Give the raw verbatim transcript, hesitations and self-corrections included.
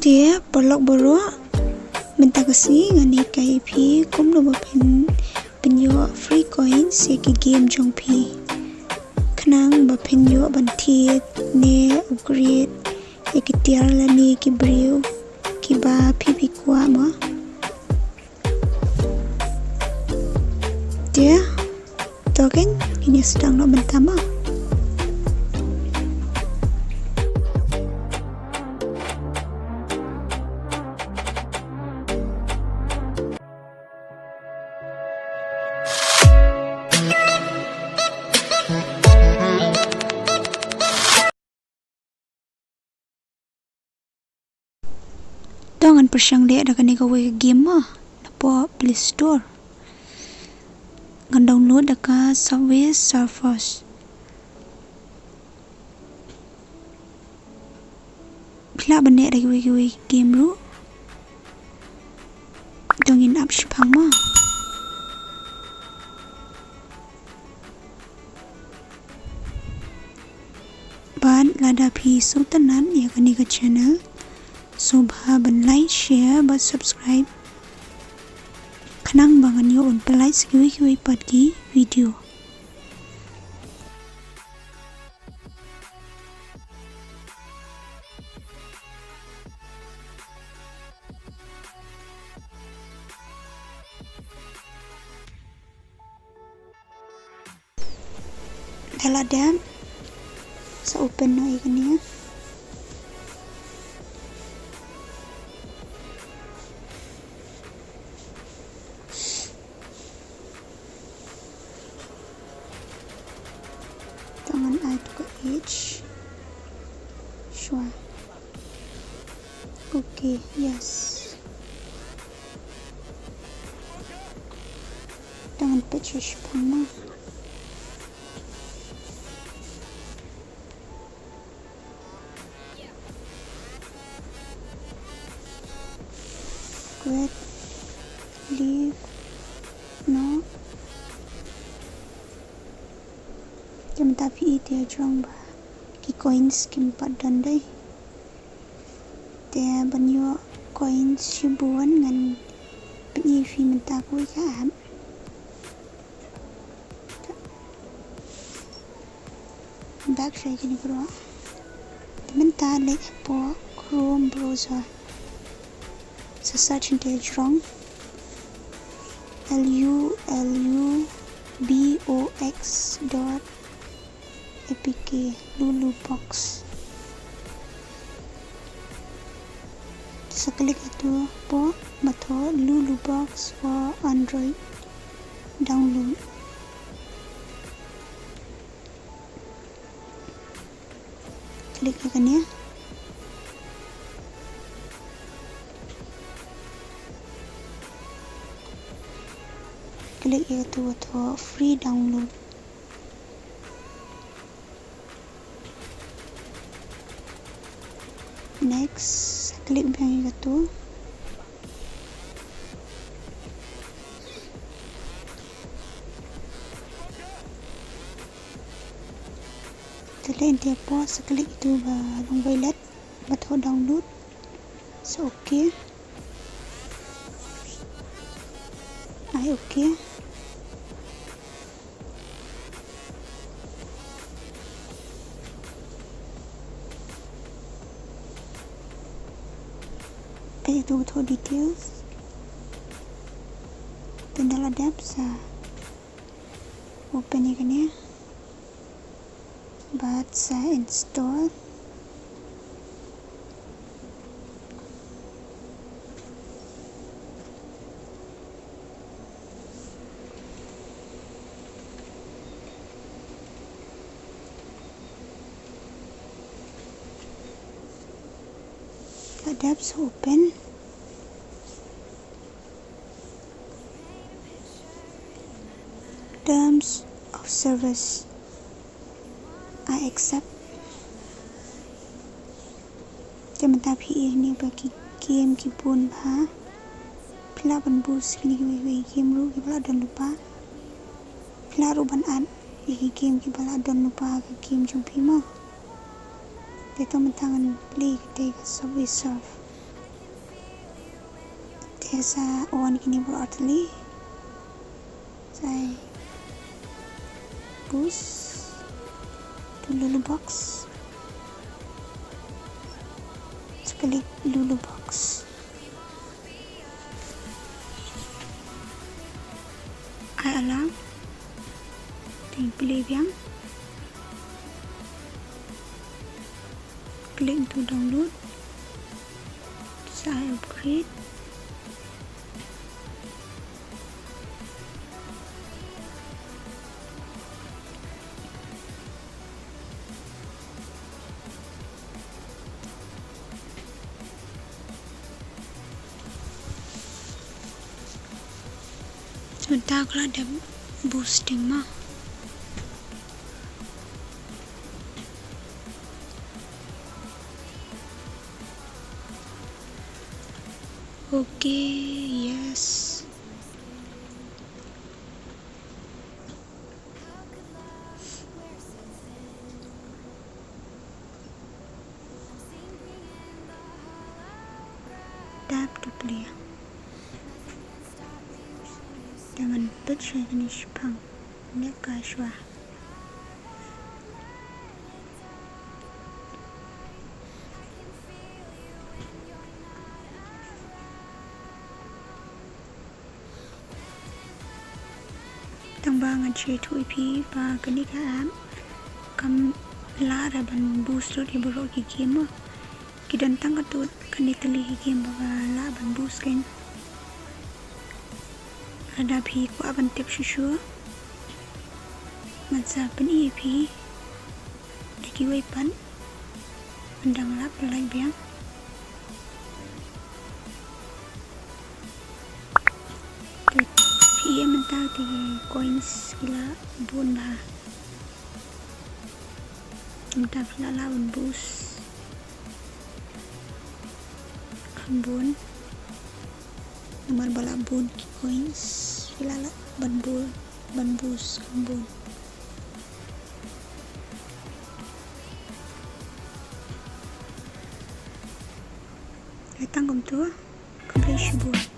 Te paralok baroh, mynta ka sngi ngan hikai ïa phi kumno ba phin pynïoh free coins ïa ki game jong phi, khnang ba phin ïoh ban thied ne upgrade ïa ki tiar lane ki briew kiba phi phi kwah mo. Te to keiñ, ngin ïa sdang noh mynta mo. To ngan pyrshang leh da kane kawei ka game mo, napoh Play Store. Ngan download da ka Subway Surfers. Phi lah ban leh da kiwei kiwei ki game ruh. To ngin ap shaphang mo. Bad lada phi sngewtynnat ïa kane ka channel, sngewbha ban like, share bad subscribe, khnang ba ngan ïoh ban pynlait sa kiwei kiwei pat ki video. Te la dep, sa open noh ïa kane. To ngan ai to ka age. Shuwa. Okay, yes. To ngan peit shuwa shaphang mo. Quit. Leave. No. Te mynta phi i te jrong ba ki coins kim pat don dei. Te ban ïoh coins shibun ngan pyni phi mynta kawei ka app. Back sha kine baroh. Te mynta leit hapoh Chrome browser. Sa search ïa te jrong L U L U B O X dot A P K, Lulu Box. Sa click ïa tu hapoh ba thoh Lulu Box for Android download. Click ïa kane. Click ïa katu ba thoh free download. Next, click biang ïa katu. Te leit ïa tu, sa click ïa tu ba long violet ba thoh download. Sa okay. Ai okay. Peit ïa tu ba thoh details. Te ynda la dep sa open ïa kane bad sa install. La dep sa open. Terms of service. I accept. Te mynta phi i hangne ba ki game ki bun bha. Phi lah ban boost kine kiwei kiwei game ruh kiba la don lypa. Phi lah ruh ban add ïa ki game kiba la don lypa ha ka game jong phi mo. Te to mynta ngan play ïa kata ka Subway Surf. Te sa wan kine baroh artylli. Sa ai boost to Lulu Box. Sa klik Lulu Box. Ai alarm. Te play biang. Klik to download. Sa ai upgrade. Mynta ka la dep boosting ma. Okay, yes. Tap to play. Te ngan peit sha kane shiphang. Nep ka shuwa. Tang ba ngan sa ïathuh ïa phi ba kane ka app kam lah re ban boost lut ïa baroh ki game mo. Ki don tang katto katne tylli ki game ba ka lah ban boost kein. Lada phi kwah ban tip shuh shuh, ngan sa pyni ïa phi da kiwei pat. Ngan dang lap lait biang. Te phi ïa mynta te coins ki la bun bha. Mynta phi la lah ban boost kham bun. Namar ba la bun ki coins phi la lah ban boost, ban boost kham bun. Te tang kumto, khublei shibun.